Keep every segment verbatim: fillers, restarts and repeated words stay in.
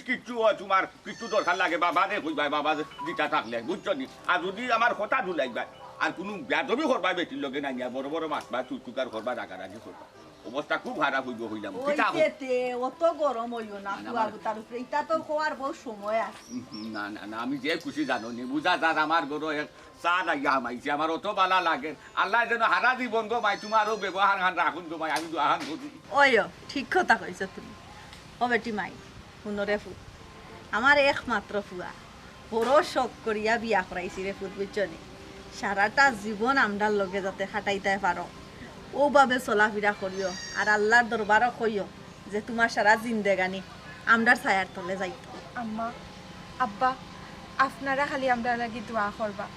কিচ্ছু অয়, তুমার কিচ্ছু দরকার লাগে, বাবারে কইবায়, বাবা দিতা থাকলে, বুঝছো নি? আর যুদি আমার কথা দুলাইবায়, আর কুনু বেয়াদবি করবায় বেটির লগে না নিয়া, বড় বড় মাতবায়, তুই তুকার করবায়, রাগারাগি করবায়, অবস্থা খুব খারাপ অইবো কইলাম। কিতা কই- অত গরম অইও না, না, ফুয়া আমার গুতার উপরে, ইতা তো কওয়ার বউত সময় আছে। উম, না, না, না, আমি যে খুশি জানো নি, বুঝা যার আমার ঘরো এক চান আইয়া হামাইছে, আমার অত বালা লাগে। আল্লায় যেন হারা জীবন গো মাই, তুমার অউ ব্যবহার খান রাখুন গো মাই, আমি দোয়া খান করি। অয়, ঠিক কথা কইছো তুমি। ও বেটি মাই, হুনো রে ফুত, আমার একমাত্র ফুয়া, বড় শখ করিয়া বিয়া করাইছি রে ফুত, বুঝছো নি? সারাটা জীবন আমরার লগে যাতে কাটাইতায় পারো, অউভাবে চলাফিরা করিও, আর আল্লার দরবারো কইও, যে তুমার সারা জিন্দেগানি আমরার ছায়ার তলে যাইতো। আম্মা, আব্বা, আপনারা খালি আমরার লাগি দোয়া করবা,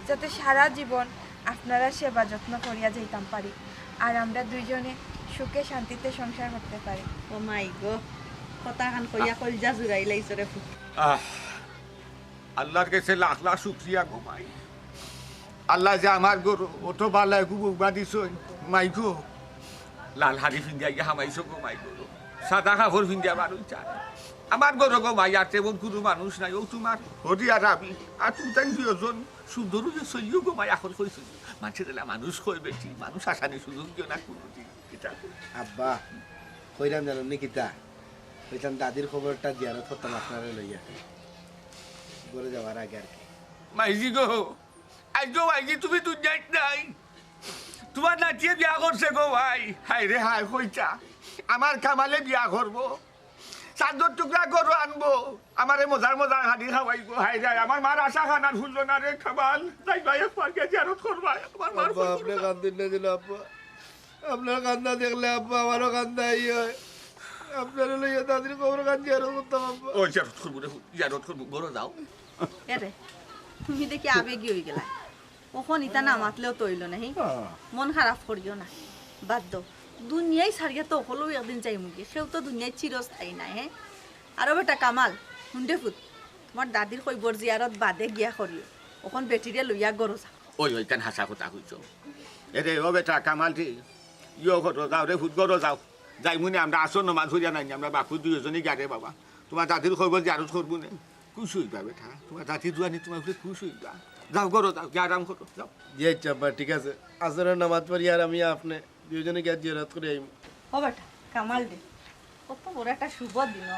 যাতে সারা জীবন আপনারার সেবা যত্ন করিয়া যাইতাম পারি, আর আমরা দুইজনে সুখে শান্তিতে সংসার করতে পারি। ও মাই গো, কথাখান কইয়া কইলজা জুড়াইলাইছো রে ফুত। আহ, আল্লার গেছে লাখ লাখ শুকরিয়া গো মাই। আল্লায় যে আমার ঘরো অত বালা এগু বউবা দিছইন, মাই গো। লাল হাড়ি ফিন্দিয়া গিয়া হামাইছো গো মাই ঘরো। সাদা কাপড় ফিন্দিয়া বারইতা। আমার ঘরো গো মাই আর তেমন কুনু মানুষ নাই, অউ তুমার হরি আর আমি। আর তুমি তাইন দুইজন সুন্দর অইয়া চলিও গো মাই, আখল করি চলিও। মানষে যেলা মানুষ কয় বেটি, মানুষ আসানি সুযোগ দিও না কুনুদিন। কিতা? আব্বা, কইরাম জানো নি কিতা? কইতাম দাদির কবরটা জিয়ারত করতাম আপনারে লইয়া। ঘরো যাওয়ার আগে আর কি। মাইজি গো, আইজো মাইজি তুমি দুনিয়াত নাই। তুমার নাতিয়ে বিয়া করছে গো ভাই। হায় রে হায়, কইতা আমার কামালে বিয়া করবো, চান্দর টুকরা ঘরো আনবো, আমারে মজার মজার হাড়ি খাওয়াইবো। হায় রে হায়, আমার মার আশা খান আর ফুললো না রে কামাল। যাইবায় একবার গিয়া জিয়ারত করবায়, আমার মার আব্বা, ফুললো আপনে না। কান্দিন না দিল আব্বা। আপনার কান্দা দেখলে আব্বা আমারও কান্দা আই অয়। আপনারে লইয়া দাদির কবর খান জিয়ারত করতাম আব্বা। ও জিয়ারত করবো রে, জিয়ারত করবো, ঘরো যাও। এরে, তুমি দেখি আবেগী অইগেলায়। অখন ইতা না মাতলেও তো অইলো না, হি? হ্যাঁ। মন খারাপ করিও না, বাদ দেও। দুনিয়াই ছাড়িয়া তো হকলেউ একদিন যাইমুগি, কেউ তো দুনিয়াত চিরস্থায়ী নায়, হে? আরো বেটা কামাল, হুন দে ফুত, তুমার দাদির কবর জিয়ারত বাদে গিয়া করিও, অখন বেটিরে লইয়া ঘরো যাও। ওই, ওই, কেন হাছা কথা কইছো? এরে, ও বেটা কামাল রে, ইয়ো ঘরো যাও রে ফুত, ঘরো যাও। যাইমুনে আমরা আসর নমাজ পড়িয়া নাইনি, আমরা বাপ-ফুত দুইওজনই গিয়া রে বাবা। তুমার দাদির কবর জিয়ারত করমুনে। খুশ অইবা বেটা, তুমার দাদি জুয়ানি তুমার উপরে খুশ অইবা। যাও ঘরো যাও, গিয়া আরাম করো, যাও। জি আচ্ছা আব্বা, ঠিক আছে। আসরের নামাজ পড়ি আর আমি আপনে দুইজনে গিয়া জিয়ারত করি আইমু। ও বেটা, কামাল রে, কত বড় একটা শুভ দিন।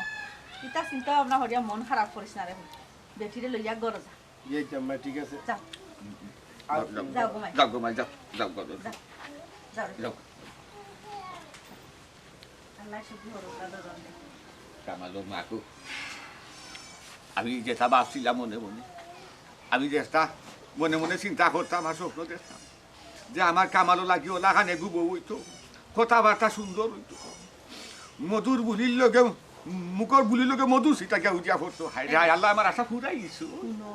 ইতা চিন্তা ভাবনা করিয়া মন খারাপ করিস না রে। বেটিরে লইয়া ঘরো যা। জি আচ্ছা আম্মা, ঠিক আছে। যাও। আর যাও, যাও গো মাই। যাও গো মাই, যাও, যাও, যাও, যাও। যাও, যাও রে। যাও। আল্লাহ সুখী করুক, দাদা জান। কামালর মাকু, আমি যেতা ভাবছিলাম মনে মনে, আমি যেতা মনে মনে চিন্তা করতাম আর স্বপ্ন দেখতাম যে আমার কামালর লাগি অলাখান এগু বউ অইতো, কথাবার্তা সুন্দর অইতো, মধুর বুলির লগে, মুখর বুলির লগে মধু ছিটা গিয়া উঠিয়া পড়তো। হায় রে হায়, আল্লায় আমার আশা ফুরাই দিছো। হুনো,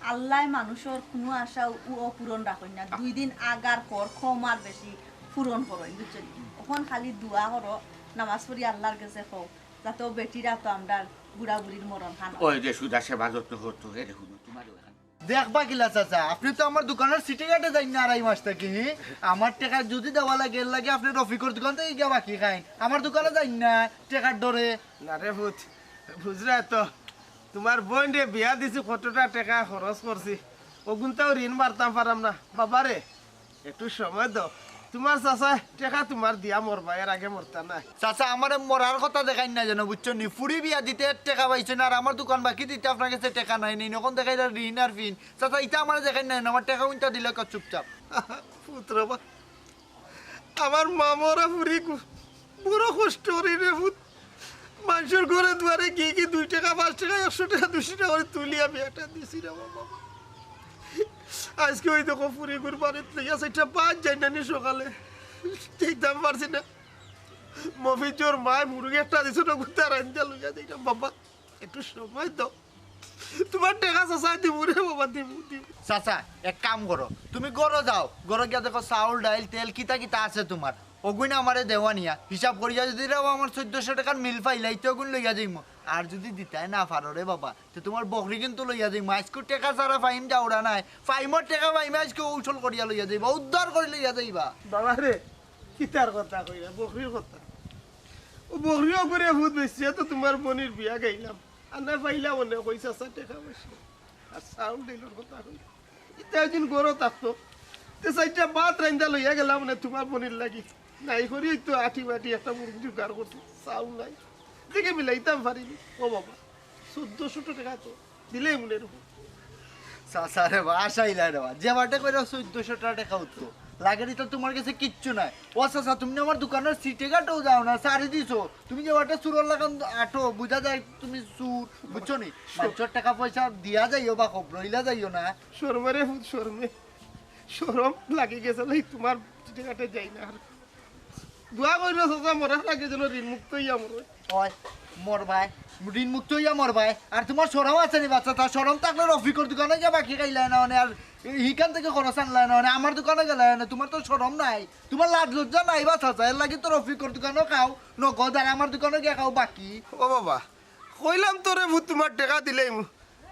আল্লায় মানুষর কুনু আশা অ-, অপূরণ রাখইন না। দুই দিন আগার পর কম আর বেশি পূরণ করইন, বুঝছো নি? অখন খালি দোয়া করো, নামাজ পড়ি আল্লার গেছে কও, যাতে অউ বেটিরা তো আমরার বুড়া বুড়ির মরণ খান। ওই যে সুজা সেবা যত্ন করতো, এরে হুনো, তুমার ওখান। দেখবা কিলা চাচা, আপনে তো আমার দোকানর সিটি কাটে যাইন না আড়াই মাস থাকি, হি? আমার টেকা যুদি দেওয়া লাগে, এর লাগি আপনে রফিকর দোকান থাকি গিয়া বাকি খাইন, আমার দোকানো যাইন না টেকার ডরে। না রে পুত, বুঝরায় তো, তুমার বইনরে বিয়া দিছি, কতটা টেকা খরচ করছি, অগুনতাও ঋণ মারতাম পাররাম না। বাবারে, একটু সময় দেও। তুমার চাচায় টেকা তুমার দিয়া মরবা, এর আগে মরতা নায়। চাচা, আমারে মরার কথা দেখাইন না যেন, বুঝছো নি? ফুড়ি বিয়া দিতে টেকা পাইছইন, আর আমার দোকান বাকি দিতে আপনার গেছে টেকা নাই নি। অখন দেখাইরা ঋণ আর ফিন। চাচা, ইতা আমারে দেখাইন না যেন, আমার টেকা কুনতা দিলে কও চুপচাপ। পুত রে বা, আমার মা মরা ফুড়ি কু-, বড় কষ্ট করি রে পুত। মানষর ঘরে দুয়ারে গিয়া গিয়া দুই টেকা, পাঁচ টেকা, একশো টেকা, দুইশো টেকা করি তুলি আমি একটা দিছি রে বাবা। আইজকে ওই দেখো ফুড়িগুর বাড়িত লইয়া চাইরটা ভাত যাই নানি সকালে। যাইতাম পারছি না। মফিজর মায় মুরগি একটা দিছে, ওটা গুতা রান্দা লইয়া যাইতাম বাবা। একটু সময় দেও। তুমার টেকা চাচায় দিমু রে বাবা, দিমু, দিমু। চাচা, এক কাম করো, তুমি ঘরো যাও, ঘরো গিয়া দেখো চাউল, ডাইল, তেল কিতা কিতা আছে তুমার, অগুইন আমারে দেও আনিয়া। হিসাব করিয়া যুদি রে বাবা আমার চৈদ্দশো টেকার মিল পাইলাই, তে অগুইন লইয়া যাইমু। আর যুদি দিতায় না পারো রে বাবা, তে তুমার বকরি কিন্তু লইয়া যাইমু। আইজকু টেকা ছাড়া ফাইম যাওরা নায়, ফাইমর টেকা ফাইমে আইজকু উসল করিয়া লইয়া যাইবা, উদ্ধার করি লইয়া যাইবা। বাবা রে, কিতার কথা কইরা, বকরির কথা। অউ বকরিও করে পুত বেচিয়া তো তুমার বইনর বিয়া গাইলাম। আনা পাইলা মনে কইছা চাচা টেকা পয়সা। আর চাউল ডাইলর কথা কই। ইতা ওইদিন গরো থাকতো। তে চাইরটা ভাত রাইন্দা লইয়া গেলাম মনে তুমার বইনর লাগি। নাই করি ওই তো আটি বাটি একটা মুরগি জোগাড় করছি। চাউল নাই। দেখে মিলাইতাম পারিনি। ও বাবা, চৌদ্দশো টেকা তো দিলেই মনে রকম। চাচা রে বা, আশাইলা রে বা। যে বাটে কইরা চৌদ্দশো টেকা উঠতো। লাগের ইতা তুমার গেছে কিচ্ছু নাই। ও চাচা, তুমি আমার দোকানর সিটে ঘাটেও যাও না, ছাড়ি দিছো। তুমি যে বাটে চুরর লাখান আটো, বুঝা যায় তুমি চুর, বুঝছো নি? মানষর টেকা পয়সা দিয়া যাইও বা খবর লইলা যাইও না। শরমে রে পুত, শরমে। শরম লাগি গেছে, লাই তুমার সিটে ঘাটে যাই না আর। দোয়া করিও চাচা, মরার আগে যেন ঋণ মুক্ত হইয়া মরে। ওই, মরবায়, ঋণ মুক্ত হইয়া মরবায়। আর তুমার শরম আছে নি বাচ্চা? তার শরম থাকলে রফিকর দোকানো গিয়া বাকি খাইলায় না অনে, আর হিখান থাকি খরচ আনলায় না অনে, আমার দোকানো গেলায় না। তুমার তো শরম নাই, তুমার লাজ লজ্জা নাই বা চাচা, এর লাগি তো রফিকর দোকানো খাও নগদ, আর আমার দোকানো গিয়া খাও বাকি। ও বাবা, কইলাম তো রে পুত, তুমার টেকা দিলাইমু।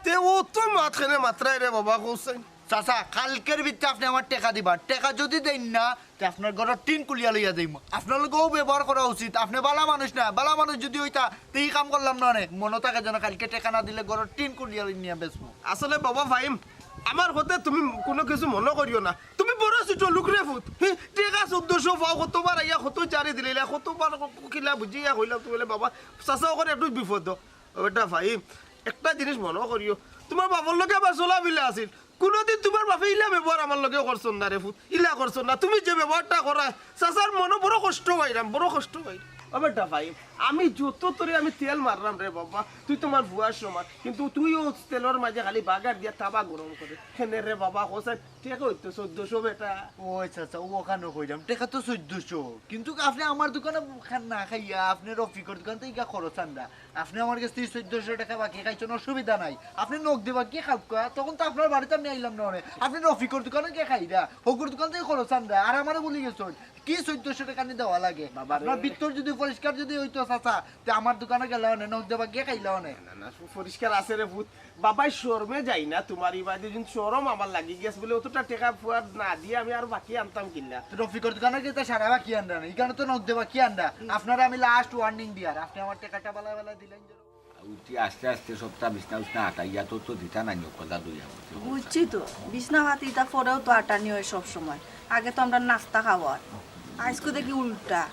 তে অত মাত কেনে মাতরায় রে বাবা, কও চাইন। চাচা, কাইলকের ভিতরে আপনে আমার টেকা দিবা। টেকা যুদি দেইন না, তে আপনার ঘরর টিন খুলিয়া লইয়া যাইমু। আপনার লগে অউ ব্যবহার করা উচিত। আপনে ভালা মানুষ না, ভালা মানুষ যুদি অইতা, তে ই কাম করলাম না অনে। মনো থাকে যেন কাইলকে টেকা না দিলে ঘরর টিন খুলিয়া লইয়া বেচমু। আসলে বাবা ফাহিম, আমার কথা তুমি কুনু কিছু মনো করিও না। তুমি বড় ছোট লোক রে পুত। হে, টেকা চৌদ্দশো পাও, কতবার আইয়া কত চারি দিলাইলা, কতবার কিলা বুঝিয়া কইলাম তুমি বলে, "বাবা, চাচা অখন একটু বিপদ।" ও বেটা ফাহিম, একটা জিনিস মনো করিও, তুমার বাপর লগে আমার চলাফিরা আছিল, কুনুদিন তুমার বাপে ইলা ব্যবহার আমার লগে করছইন না রে পুত, ইলা করছইন না। তুমি যে ব্যবহারটা করায়, চাচার মনো বড় কষ্ট পাইরাম, বড় কষ্ট পাইরাম। ও বেটা ফাহিম, আমি যত তোরে আমি তেল মাররাম রে বাবা, তুই তুমার ফুয়ার সমান, কিন্তু তুই অউ তেলর মাঝে খালি বাগার দিয়া তাবা গরম করে। কেনে রে বাবা, কও চাইন, টেকা অইতো চৌদ্দশো বেটা। ওই চাচা, অউ অখানো কইরাম, টেকা তো চৌদ্দশো, কিন্তু আপনে আমার দোকানো খান না খাইয়া, আপনে রফিকর দোকান থাকি ইগা খরচ আনরা। আপনে আমার গেছ থাকি চৌদ্দশো টেকা বাকি খাইছইন, অসুবিধা নাই। আপনে নগদে বাকি খাউক্কা, তখন তো আপনার বাড়িত আমি আইলাম না অনে। আপনে রফিকর দোকানো গিয়া খাইরা, হগুর দোকান থাকি খরচ আনরা, আর আমারে ভুলি গেছইন। কি চৌদ্দশো টেকা নি দেওয়া লাগে? বাবা রে। আপনার ভিতর যুদি পরিষ্কার যুদি অইতো চাচা, তে আমার দোকানো গেলা অনে, নগদে বাকি খাইলা অনে। না, না, পরিষ্কার আছে রে পুত। বাবাই শরমে যাই না, তুমার ই বাদে যেন শরম আমার লাগি গেছে বলে অতটা টেকা ফুয়ার না দিয়া আমি আর বাকি আনতাম কিলা। তো রফিকর দোকানো গিয়া তো সারা বাকি আনরা না, ইখানো তো নগদে বাকি আনরা। আপনারে আমি last warning দিয়ার, আপনে আমার টেকাটা বালা বালা দিলাইন। উঠি আস্তে আস্তে সবটা বিছনা উছনা আটাইয়া তো, তো দিতা নাই, নিও কলা দুইয়া মতো। বুঝছি তো, বিছনা পাতি ইতা পরেও তো আটানি অয় সব সময়। আগে তো আমরার নাস্তা খাওয়ার, আইজকু দেখি উল্টা।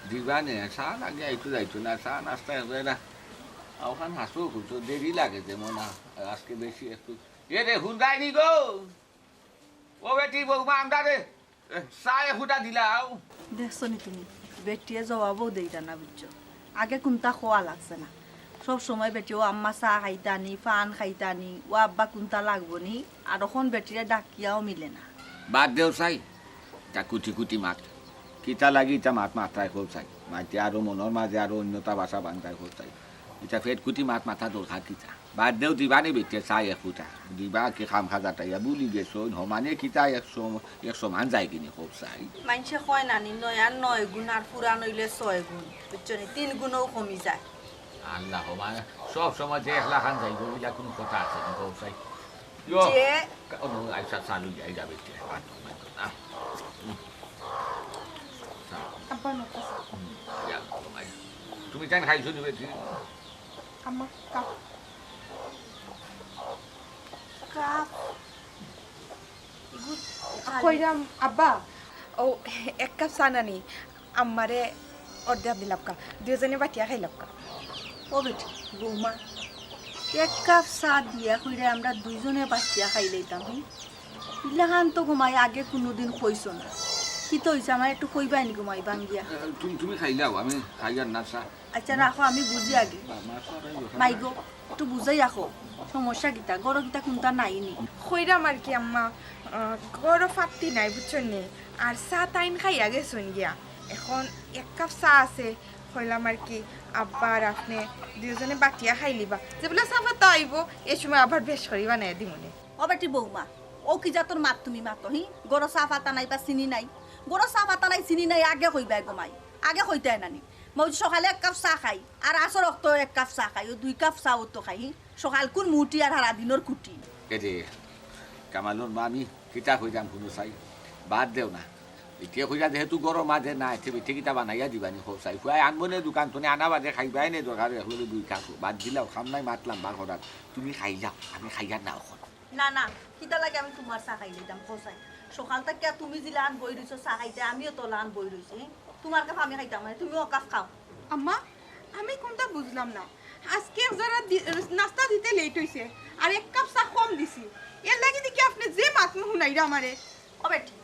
দিবা নে, চা লাগে আইতো যাইতো না, চা নাস্তা এবার না। অখান হাসু খুঁজো, দেরি লাগে যেমন, আ-, আজকে বেশি একটু। এ রে, হুন্দাইনি গো। ও বেটি, বউমা, আন্দা রে। এ, চা এখুটা দিলাও। দেখছো নি তুমি, বেটিয়ে জবাবও দেইরা না, বুঝছো? আগে কুনতা কওয়া লাগছে না। সব সময় বেটি, "ও আম্মা, চা খাইতানি, পান খাইতানি, ও আব্বা, কুনতা লাগবো নি?" আর অখন বেটিরে ডাকিয়াও মিলে না। বাদ দেও চাই, ইতা কুটি কুটি মাত। কিতা লাগি ইতা মাত মাতরায় কও চাই? মাতে আরো মনর মাঝে আরো অন্যতা বাসা বান্ধায় কও চাই। ইতা পেট কুটি মাত মাতা দরকার কিতা? বাদ দেও, দিবা নি বেটিয়ে চা এখুটা? দিবা কি খামখা যাতাইয়া ভুলি গেছইন? হমানে কিতা এক সম-, এক সমান যায় কিনি কও চাই? মাইনষে কয় না নি, নয়ার নয় গুণ আর পুরান অইলে ছয় গুণ, বুঝছো নি? তিন গুণও কমি যায়। আল্লাহ, হমানে সব সময় যে একলাখান যাইবো, ইলা কুনু কথা আছে নি কও চাই? ইয়ো, যে কা-, ও, আইসা চালু যাই যাবে তে। আব্বা, নৌকা চা। হুম, ইয়া, ও মাই। তুমি তাইন খাইছো নি বেটি? আম্মা, কাপ। কাপ। ইগু খালি কইরাম, আব্বা, ও এক কাপ চা নানি, আম্মারে অর্ধেক দিলাউক্কা, দুইজনে বাটিয়া খাইলাউক্কা। ও বেটি, বৌমা, এক কাপ চা দিয়া কইরা আমরা দুইজনে বাটিয়া খাইলাইতাম, হুম? ইলাখান তো গোমাই আগে কুনুদিন কইছো না। কিতা অইছে, আমারে একটু কইবায় নি গোমাই ভাঙ্গিয়া? এ, তুমি, তুমি খাইলাও, আমি খাইয়ার না চা। আচ্ছা, রাখো, আমি বুঝি আগে। মা, মা, সব এই কথা। মাই গো, একটু বুঝাইয়া কও, সমস্যা কিতা? ঘরো কিতা কুনতা নাই নি? কইরাম আর কি আম্মা, আহ, ঘরো ফাত্তি নাই, বুঝছইন নি? আর চা তাইন খাইয়া গেছইন গিয়া। এখন এক কাপ চা আছে, কইলাম আর কি, আব্বা আর আপনে দুইজনে বাটিয়া খাইলিবা। যেবলা চা পাতা আইবো, এ সময় আবার বেশ করি বানাইয়া দিমুনে। ও বেটি বৌমা, ও কি জাতর মাত তুমি মাতো, হি? ঘরো চা পাতা নাই বা চিনি নাই? ঘরো চা পাতা নাই, চিনি নাই, আগে কইবায় গোমাই। আগে কইতায় নানি। মউ সকালে এক কাপ চা খাই, আর আসর অক্ত এক কাপ চা খাই, অউ দুই কাপ চা অউ তো খাই, হি? সকালকুর মুটি আর হারা দিনর কুটি। এ যে, কামালর মা, আমি কিতা কইতাম হুনো চাই, বাদ দেও না। ইতে কইরা যেহেতু গরম আজে না, ইতে বেটি কিতা বানাইয়া দিবানি কও চাই। ফুয়ায় আনবো নে দোকান তনে, আনা বাদে খাইবায় নে দরকার, এখন দুই থাকো। বাদ দিলাও, কাম নাই মাত লাম্বা করার। তুমি খাইলাও, আমি খাইয়ার না এখন। না, না, কিতা লাগে আমি তুমার চা খাইলিতাম, কও চাই। সকাল থাকিয়া তুমি যেলান বই রইছো চা খাইতে, আমিও তো লান বই রইছি। তুমার কাপ আমি খাইতাম না, তুমিও কাপ খাও। আম্মা, আমি কুনটা বুঝলাম না। আজকে যারা দি-, নাস্তা দিতে লেট অইছে, আর এক কাপ চা কম দিছি, এর লাগি দেখি আপনে যে মাত হুনাইরা আমারে। ও বেটি,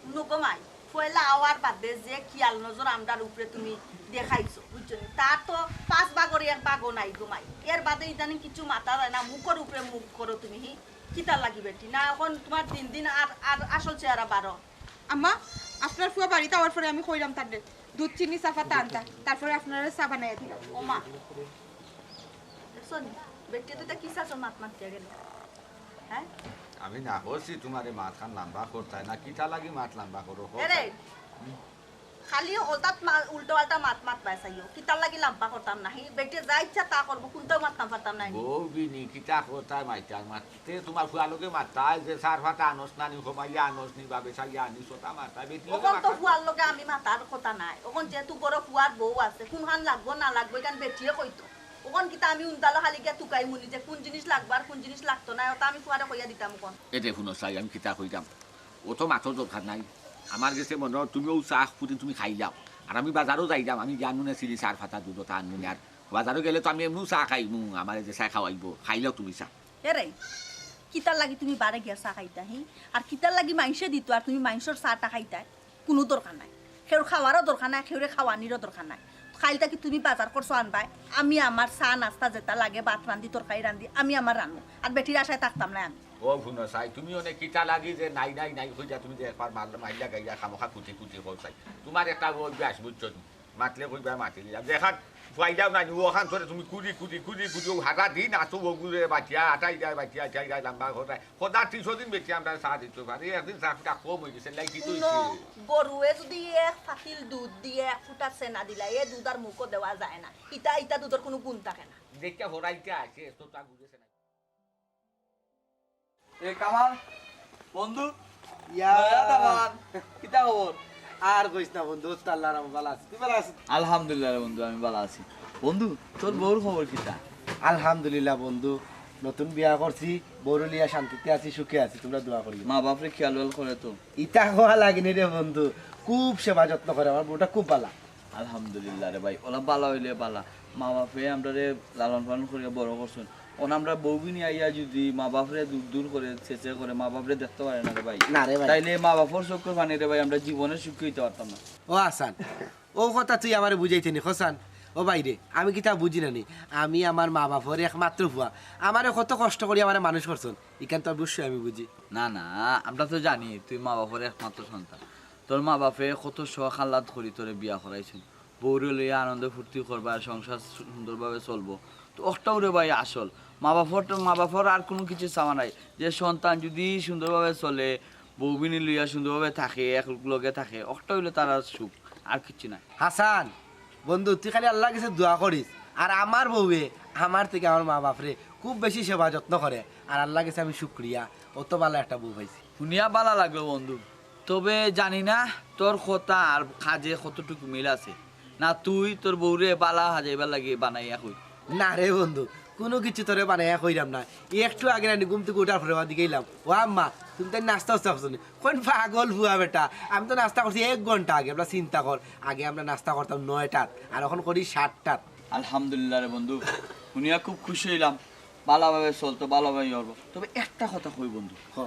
হুনো গো মাই, পয়লা আওয়ার বাদে যে খিয়াল নজর আমরার উপরে তুমি দেখাইছো, বুঝছো নি? তার তো পাঁচ ভাগর এক ভাগও নাই গো মাই। এর বাদে ইদানিং কিছু মাতা যায় না, মুখর উপরে মুখ করো তুমি, হি? কিতার লাগি বেটি? না, এখন তুমার দিন দিন আর, আর আসল চেহারা বারো। আম্মা, আপনার ফুয়া বাড়িত আওয়ার পরে আমি কইরাম তারে দুধ চিনি চা পাতা আনতা, তারপরে আপনারে চা বানাইয়া দিলাম। ও মা, দেখছো নি? বেটিয়ে তো ইতা কিসা মাত মাতিয়া গেল। হ্যাঁ? আমি না করছি তুমারে মাতখান লাম্বা করতায় না, কিতা লাগি মাত লাম্বা করো, কও এরে, চাই। খালি হঠাৎ মা-, উল্টো পাল্টা মাত মাতবায় চাইও। কিতার লাগি লাম্বা করতাম না, হি? বেটিয়ে যা ইচ্ছা তা করবো, কুনটাও মাততাম পারতাম না নি। বউ বিনি, কিতা করতায় মাইতাম মাত তে তুমার ফুয়ার লগে মাততায় যে চার পাতা আনস না নি, কমাইয়া আনস নি, বা বেচাইয়া আনিস, ওটা মাততায়, বেটির লগে অখন তো মাততায়। ফুয়ার লগে আমি মাতার কথা নায়। অখন যেহেতু ঘরো ফুয়ার বউ আছে, কুনখান লাগবো না লাগবো, ইখান বেটিয়ে কইতো। অখন কিতা আমি উন্তালো খালি গিয়া তুকাইমু নি যে কুন জিনিস লাগবো আর কুন জিনিস লাগতো নায়, ওটা আমি ফুয়ারে কইয়া দিতাম অখন। এ দেখো চাই, আমি কিতা কইতাম, অত মাতর দরকার নাই। আমার গেছে মনো অয় তুমিও চা ফুটি তুমি খাইলাও, আর আমি বাজারও যাইলাম, আমি গিয়া আনমু নে চিনি চার পাতা দুধ ওটা আনমু নে, আর বাজারও গেলে তো আমি এমনেও চা খাইমু, আমারে যে চা খাওয়াইবো, খাইলাও তুমি চা। এরে, কিতার লাগি তুমি বারে গিয়া চা খাইতা, হি? আর কিতার লাগি মাইনষে দিতো আর তুমি মাইনষর চাটা খাইতায়? কুনু দরকার নাই। কেউর খাওয়ারও দরকার নাই, কেউরে খাওয়ানিরও দরকার নাই। কাইল থাকি তুমি বাজার করছো আনবায়, আমি আমার চা নাস্তা যেটা লাগে, ভাত রান্ধি, তরকারি রান্ধি, আমি আমার রান্ধমু। আর বেটির আশায় থাকতাম না আমি। ও হুনো চাই, তুমি অনেক কিতা লাগি যে নাই, নাই, নাই কইয়া তুমি যে একবার মারলে, মাইলা গাইয়া খামোখা কুটি কুটি কও চাই। তুমার একটা অভ্যাস, বুঝছো নি? মাতলে কইবা মাতি দিলাম। যেখান ফাইদাও নাই, ওখান ধরে তুমি কুড়ি, কুড়ি, কুড়ি, কুড়ি, ও হারা দিন আছো, ওগুলো বাঁচিয়া, আটাই যায়, বাঁচিয়া, আটাই যায়, লম্বা কথা। খোদা তিনশো দিন বেঁচে আমরা চা দিতে পারি, একদিন চা ফুটা কম হয়ে গেছে, লাই কি তো হুনো, হইছে? গরুয়ে যদি এক ফাতিল দুধ দিয়ে এক ফুটা সেনা দিলা, এ দুধ আর মুখো দেওয়া যায় না। ইটা, ইটা দুধর কুনু গুণ থাকে না। দেখতে হরাইতে আছে, তো তা বুঝেছে না। এ কামাল, বন্ধু, ইয়া। নয়া দামান, কিতা খবর? আর কইস না বন্ধু, ও তো আল্লাহর রহমত ভালা আছি। তুই ভালা আছিস? আলহামদুলিল্লাহ রে বন্ধু, আমি ভালা আছি। বন্ধু, তোর বউর খবর কিতা? আলহামদুলিল্লাহ বন্ধু, নতুন বিয়া করছি, বউরে লইয়া শান্তিতে আছি, সুখে আছি। তুমরা দোয়া করিও। মা বাপরে খিয়াল-উয়াল করে তো? ইতা কওয়া লাগেনি রে বন্ধু, খুব সেবা যত্ন করে, আমার বউটা খুব ভালা। আলহামদুলিল্লাহ রে ভাই, ওলা ভালা অইলে ভালা। মা বাপে আমরারে লালন পালন করিয়া বড় করছইন। অখন আমরা বউ বিনি আইয়া যদি মা বাপরে দূর দূর করে, ছেছে করে, মা বাপরে দেখতে পারে না রে ভাই। না রে ভাই। তাইলে মা বাপর চউখর পানি রে ভাই, আমরা জীবনে সুখী অইতে পারতাম না। ও হাসান, ও কথা তুই আমারে বুঝাইতে নি, হোসান। ও ভাইরে, আমি কিতা বুঝি না নি? আমি আমার মা বাপর একমাত্র ফুয়া। আমারে কত কষ্ট করি আমারে মানুষ করছইন, ইখান তো অবশ্যই আমি বুঝি। না, না, আমরা তো জানি তুই মা বাপর একমাত্র সন্তান। তোর মা বাপে কত শখ আহ্লাদ করি তোরে বিয়া করাইছইন। বউরে লইয়া আনন্দ ফুর্তি করবায়, সংসার সু-, সুন্দরভাবে চলবো। তো অকটাউ রে ভাই আসল। মা বাপর তো, মা বাপর আর কুনু কিছু চাওয়া নাই। যে সন্তান যদি সুন্দরভাবে চলে, বউ বিনি লইয়া সুন্দরভাবে থাকে, এক লগে থাকে, অকটা অইলে তার আর সুখ, আর কিচ্ছু নাই। হাসান, বন্ধু, তুই খালি আল্লাহর গেছে দোয়া করিস। আর আমার বউয়ে আমার থাকি আমার মা বাপরে খুব বেশি সেবা যত্ন করে। আর আল্লাহর গেছে আমি শুকরিয়া, অত ভালা একটা বউ পাইছি। হুনিয়া ভালা লাগলো বন্ধু, তবে জানি না তোর কথা আর কাজে কতটুকু মিল আছে। না তুই তোর বউরে ভালা হাজাইবার লাগি বানাইয়া কই? না রে বন্ধু, কুনু কিছু তোরে বানাইয়া কইরাম না। একটু আগে নানি ঘুম থাকি উঠার পরে ওদিকে গেলাম, "ও আম্মা, তুমি তো নাস্তা উস্তা করছো নি?" কোন পাগল ফুয়া বেটা, আমি তো নাস্তা করছি এক ঘন্টা আগে। আমরা চিন্তা কর, আগে আমরা নাস্তা করতাম নয়টাত, আর অখন করি সাতটাত। আলহামদুলিল্লাহ রে বন্ধু, হুনিয়া খুব খুশি অইলাম। ভালাভাবে চলতো, ভালাভাবে করবো। তবে একটা কথা কই বন্ধু, হ।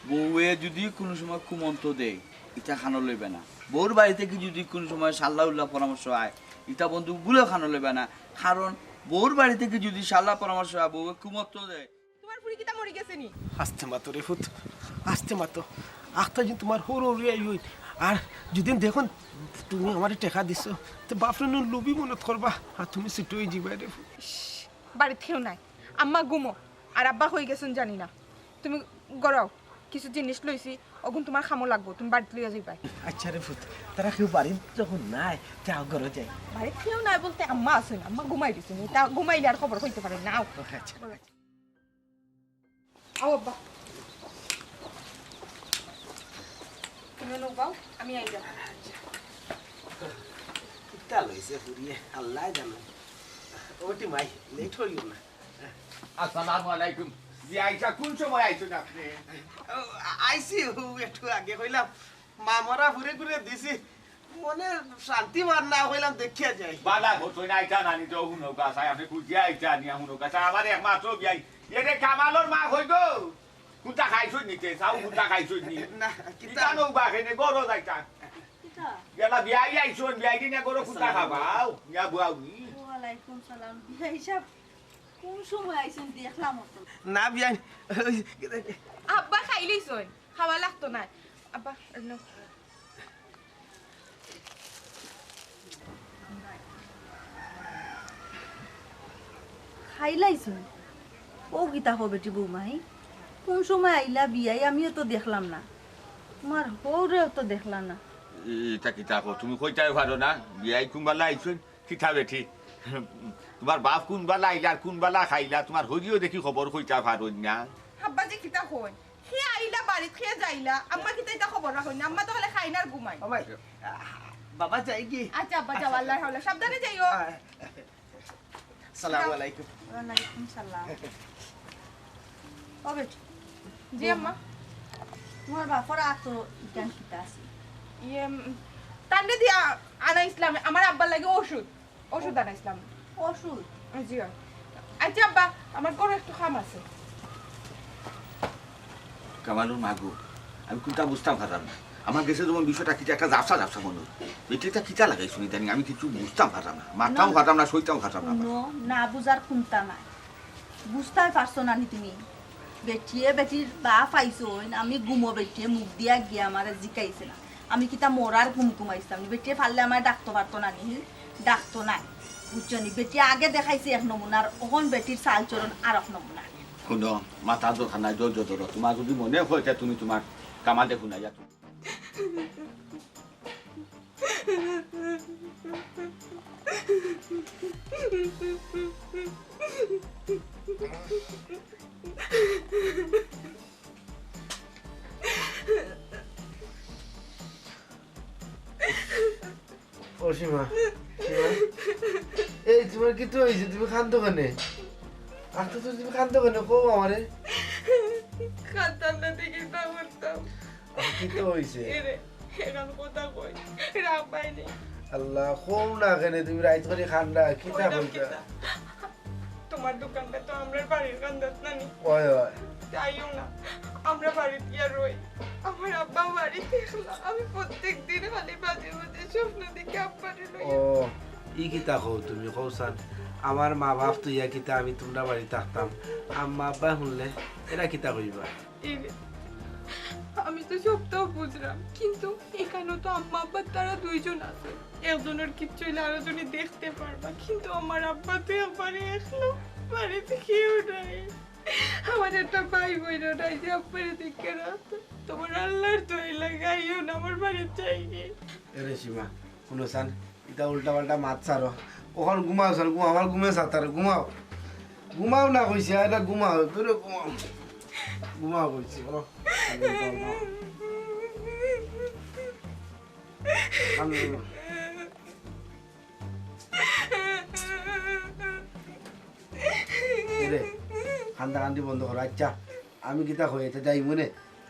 বউয়ে যদি কুনু সময় কুমন্ত্র দেয়, ইটা কানো লইবে না। বউর বাড়ি থাকি যদি কুনু সময় সাল্লা উল্লা পরামর্শ আয়, ইটা বন্ধু ভুলেও কানো লইবে না। কারণ বউর বাড়ি থাকি যদি সাল্লা পরামর্শ আয়, বউয়ে কুমন্ত্র দেয়। তুমার ফুড়ি কিতা মরি গেছে নি? আস্তে মাতো রে ফুত, আস্তে মাতো। আখতা যদি তুমার হুরু হুরু আই হইন, আর যদি দেখইন তুমি আমারে টেকা দিছো, তে বাপরে নু লুবি মনত করবা, আর তুমি ছুটো অই যিবায় রে ফুত। ইশ, বাড়িত কেউ নাই। আম্মা ঘুমো। আর আব্বা কই গেছইন জানি না। তুমি ঘরো আও, কিছু জিনিস লইছি, অগুন তুমার কামো লাগবো, তুমি বাড়িত লইয়া যাইবায়। আচ্ছা রে ফুত, তারা কেউ বাড়িত যখন নাই, তে আও ঘরো যাই। বাড়িত কেউ নাই বলতে আম্মা আছইন, আম্মা ঘুমাই দিছইন, ইতা ঘুমাইলে আর খবর কইতে পারইন না। আও। আচ্ছা। আও আব্বা। হুনো বাউ, আমি আইলাম। কিতা লইছে ফুরিয়ে, আল্লায় জানে। ও বেটি মাই, লেট অইও না। আসসালামু আলাইকুম। জি আইসা, কোন সময় আইছইন আপনে? ও, আইছি, ও একটু আগে কইলাম, মা মরা ফুরে ঘুরে দিছি। মনে শান্তি বার না, কইলাম দেখিয়া যাই। বালা করছইন, আইতা নানি তো হুনো গাছাই, আপনে খুঁজিয়া আইতা নিয়া হুনো গাছাই, আমার একমাত্র বিয়াই। এরে কামালর মা কই গো? কুন্তা খাইছইন নি তে? চাও কুন্তা খাইছইন নি? না, কিতা? কিতা নৌবা খেনে গরো যাইতা? কিতা? গেলা বিয়াই আইছইন, বিয়াই দিনে গরো কুন্তা খাবাও? ইয়া বুয়াও নি? ওয়ালাইকুম সালাম। বিয়াই সাহেব, কোন সময় আইছইন দেখলাম তো। না বিয়াই, ওই, আব্বা খাইলিছইন, খাওয়া লাগতো না। আব্বা, নো। খাইলাইছইন? ও কিতা কও বেটি বৌমাই? কোন সময় আইলা বিয়াই? আমিও তো দেখলাম না। তোমার হউরেও তো দেখলাম না। ইতা কিতা কও? তুমি কইতায় পারো না? বিয়াই কুনবালা আইছইন? কিতা বেটি? তোমার বাপ কুনবালা আইলা আর কুনবালা খাইলা? তোমার হউরিও দেখি খবর কইতা পারইন না। আব্বা যে কিতা কইন? কে আইলা বাড়িত, কে যাইলা? আম্মা কিতা ইতা খবর রাখইন না? আম্মা তো খালি খাইন আর ঘুমাইন। ও ভাই, আহ, বাবা যাই কি? আচ্ছা আব্বা যাও, আল্লাহর হাওলা, সাবধানে যাইও। আহ, সালামু আলাইকুম। ওয়ালাইকুম সালাম। ও বেটি। জি আম্মা। তোমার বাপর আতো ইখান কিতা আছে? ইয়ে, উম, তানরে দিয়া আনাইছলাম আমার আব্বার লাগি ওষুধ। ওষুধ আনাইছলাম। ওষুধ? জি অয়। আচ্ছা আব্বা, আমার ঘরো একটু কাম আছে। কামালর মা গো, আমি কুন্তা বুঝতাম পারলাম না। আমার গেছে যেমন বিষয়টা কিতা একটা ঝাপসা ঝাপসা মনো অয়। বেটি ইতা কিতা লাগাইছইন ইদানিং, আমি কিচ্ছু বুঝতাম পারলাম না। মাততাম পারলাম না, সইতাম পারলাম না। হুনো, না বুঝার কুন্তা নাই। বুঝতায় পারছো না নি তুমি? বেটিয়ে বেটির বাপ আইছইন, আমি ঘুমো বেটিয়ে মুখ দিয়া গিয়া আমারে জিকাইছে না। আমি কিতা মরার ঘুম ঘুমাইছলাম নি? বেটিয়ে পারলে আমারে ডাকতো পারতো না নি? ডাকতো নায়। বুঝছো নি? বেটিয়ে আগে দেখাইছে এক নমুনা, আর অখন বেটির চাল চলন আর এক নমুনা। হুনো, মাতার দরকার নাই, ধৈর্য ধরো। তোমার যদি মনে অয় তে তুমি তোমার কামালরে হুনাইয়া তুমি ও সীমা, সীমা, এই তোমার কিতা অইছে? তুমি কান্দো কেনে? আচ্ছা, তো তুমি কান্দো কেনে? কও আমারে। কান্দতাম না তে কিতা করতাম? আচ্ছা, কিতা অইছে? এরে, এখান কথা কই, রাগ পাইনি। আল্লাহ, কও না কেনে? তুমি রাইত করি কান্দা, কিতা কইতাম কইতা? কিতা? তোমার দোকানটা তো আমরার বাড়ির কান্দাত নানি। অয়, অয়। তে আইও না, আমরা বাড়িত গিয়া রই। আমার আব্বা বাড়িত একলা। আমি প্রত্যেক দিন খালি বাজে বাজে স্বপ্ন দেখি আব্বারে লইয়া। ও, ই কিতা কও তুমি, কও চাইন? আমার মা বাপ থইয়া কিতা আমি তুমরার বাড়িত থাকতাম? আম্মা আব্বায় হুনলে এরা কিতা কইবা? এরে, আমি তো সবতাউ বুঝরাম, কিন্তু এখানো তো আম্মা আব্বা তারা দুইজন আছে। একজনর কিচ্ছু অইলে আরোজনে দেখতে পারবা, কিন্তু আমার আব্বা তো একবারে একলা, বাড়িত কেউ নাই। আমার একটা ভাই বইনও নাই যে আব্বারে দেখিয়া রাখতো। তোমার আল্লার দোহাই লাগে, আইও না আমার বাড়িত যাইগি। এরে সীমা, হুনো চাইন, ইতা উল্টা পাল্টা মাত ছাড়ো। অখন ঘুমাও চাইন, ঘুমাও, আমার ঘুমে ছাতার, ঘুমাও। ঘুমাও না কইছি, আরে ঘুমাও, দূরে ঘুমাও। ঘুমাও কইছি, ও। এরে, কান্দা কান্দি বন্ধ করো। আচ্ছা, আমি কিতা কই, ইতা যাইমু নে।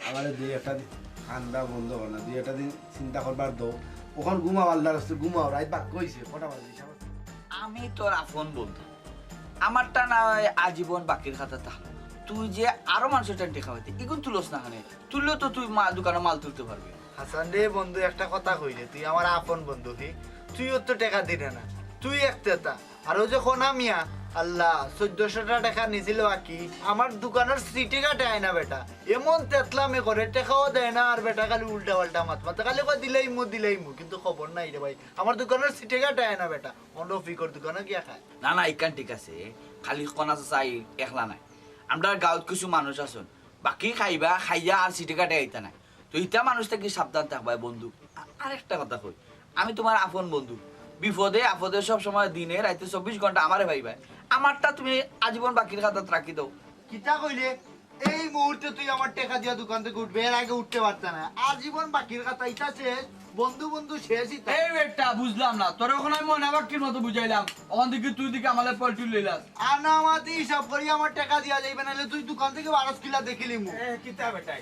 আমারে দুই একটা দিন কান্দা বন্ধ কর না, দুই একটা দিন চিন্তা করবার দেও। অখন ঘুমাও, আল্লার রাস্তে ঘুমাও, রাইত বাক্কা অইছে, কটা বাজে? আমি তোর আপন বন্ধু, আমারটা না অয় আজীবন বাকির খাতা থাকলো। তুই যে আরো মানষর টেকা পাইতে, ইগুন তুলস না কেনে? তুললেও তো তুই মা-, দোকানো মাল তুলতে পারবি। হাসান রে বন্ধু, একটা কথা কইলে, তুই আমার আপন বন্ধু, কি? তুইও তো টেকা দিরে না, তুই এক তেতা। আর অউ যে কনা মিয়া, আল্লাহ, চৈদ্দশোটা টেকা নিছিল বাকি, আমার দোকানর চিঠি কাটে আয় না বেটা, এমন তেতলামি করে, টেকাও দেয় না, আর বেটা খালি উল্টা পাল্টা মাত মাতে, খালি কয়, "দিলাইমু, দিলাইমু," কিন্তু খবর নাই রে ভাই, আমার দোকানর চিঠি কাটে আয় না বেটা, অন্য ফিকর দোকানো গিয়া খায়। না, না, ইখান ঠিক আছে, খালি কনা চাচা একলা নায়, আমরার গাউত কিছু মানুষ আছইন, বাকি খাইবা, খাইয়া আর চিঠি কাটে আইতা নায়। তো ইতা মানুষ থাকি সাবধান থাকবায় বন্ধু। আ-, আরেকটা কথা কই, আমি তুমার আপন বন্ধু, বিপদে আপদে সব সময় দিনে রাইতে চব্বিশ ঘন্টা আমারে পাইবায়। আমারটা তুমি আজীবন বাকির খাতাত রাখি দেও। কিতা কইলে? এই মুহূর্তে তুই আমার টেকা দিয়া দোকান থাকি উঠবে, এর আগে উঠতে পারতে না। আজীবন বাকির কথা, ইতা শেষ। বন্ধু বন্ধু শেষ ইতা। এই বেটা, বুঝলাম না, তোরে অখন আমি ময়না পাখির মতো বুঝাইলাম, অখন দেখি তুই দেখি আমারে পল্টি লইলাস। আনামাতি হিসাব করি আমার টেকা দিয়া যাইবে, নাইলে তুই দোকান থাকি বারস কিলা দেখিলিমু। এ কিতা বেটাই,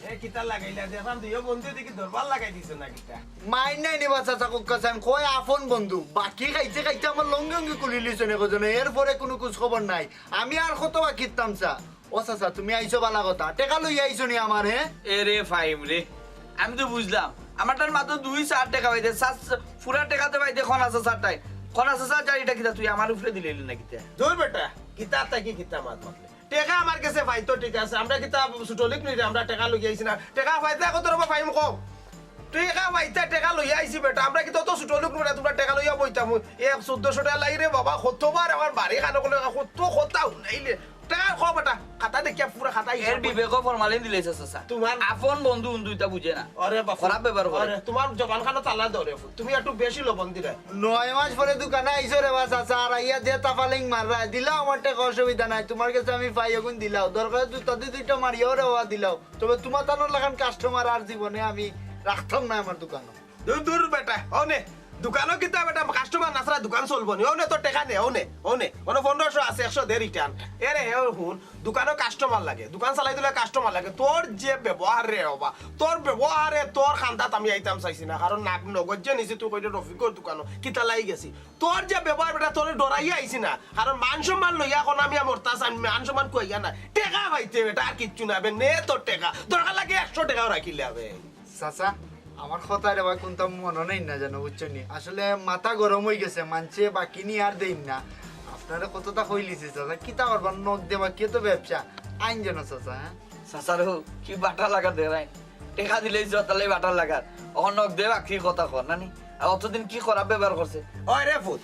এ কিতা লাগাইলা? দেখলাম দুইও বন্ধু দেখি দরবার লাগাই দিছে না কিতা? মাইর নাই নিবা চাচা, কুক্কা চান কয় আপন বন্ধু। বাকি খাইতে খাইতে আমার লঙ্গি অঙ্গি খুলিলিছে নে কজনে, এরপরে কুনু খোঁজ খবর নাই। আমি আর কত বাকি দিতাম চা। ও চাচা, তুমি আইছো বালা কথা, টেকা লইয়া আইছো নি আমার, হে? এ রে ফাহিম রে, আমি তো বুঝলাম, আমারটার মাত্র দুই চার টেকা পাইতে, চার, পুরা টেকাতে পাইতে। কোন আছে চারটায়? কোন আছে চার? চারিটা কিতা তুই আমার উপরে দিলে না কিতা? দূর বেটা, কিতা তাই কি কিতা মাত মাতলে? টেকা আমার গেছে পাইতো, ঠিক আছে, আমরা কিতা ছোট লোক নি রে, আমরা টেকা লইয়া আইছি না। টেকা পাইতে কত রকম পাইম কও? টেকা পাইতে টেকা লইয়া আইছি বেটা, আমরা কিতা অত ছোট লোক নি রে, তোমরা টেকা লইয়া বইতাম? এক চোদ্দশো টেকা লাগি রে বাবা, কতবার আমার বাড়ি খানো করলে, কত কথা হুনাইলে। টেকা কও বেটা, খাতা দেখিয়া পুরা খাতা এর হিসাব করি। বিবেকও ফরমালিন দিলে চাচা। তোমার আপন বন্ধু উন্দু ইতা বুঝে না। আরে বাবা, খারাপ ব্যবহার করে। আরে তোমার জবান খানো তালা দেও রে ফুত। তুমি একটু বেশি লবণ দিলে। নয় মাস পরে দোকানে আইছো রে বা চাচা, আর আইয়া দে তাফালিং মাররা। দিলাও আমার টেকা, অসুবিধা নাই, তোমার গেছে আমি পাই, অগুন দিলাও। দরকারে দুটা দি দুইটা মারিয়াও রে বাবা দিলাও। তবে তোমার তানোর লাখান কাস্টমার আর জীবনে আমি রাখতাম না আমার দোকানো। দূর দূর বেটা, অনে দোকানো কিতা বেটা, কাস্টমার না ছাড়া দোকান চলবো নি। অনে তোর টেকা নে, অনে, অনে, অনে পনেরোশো আছে, একশো দে রিটার্ন। এরে হে হুন, দোকানো কাস্টমার লাগে, দোকান চালাই দিলে কাস্টমার লাগে। তোর যে ব্যবহার রে বাবা, তোর ব্যবহারে তোর খান্দাত আমি আইতাম চাইছি না, কারণ নাক নগদ যে নিছি তুই কইলে রফিকর দোকানো কিতা লাগি গেছি। তোর যে ব্যবহার বেটা, তোরে ডরাইয়া আইছি না, কারণ মান সম্মান লইয়া অখন আমি মরতা চাই, মান সম্মান কইয়া না, টেকা পাইতে বেটা, আর কিচ্ছু না বে, নে তোর টেকা, দরকার লাগে একশো টেকাও রাখিলে হবে। চাচা, আমার কথা রে বা কুনতা মনো নাই না জানো, বুঝছো নি? আসলে মাথা গরম অই গেছে, মানষে বাকি নি আর দেইন না। আপনারে কততা কইলিছি চাচা, কিতা করবা, নগদে বাকি তো ব্যবসা, আইন জানো চাচা, হ্যাঁ? চাচারে কি বাটা লাগা দেরাই, টেকা দিলেই যতালে বাটা লাগার। অখন নগদে বাকি কথা কর নানি, আর অতদিন কি খারাপ ব্যবহার করছে? ওই রে ফুত,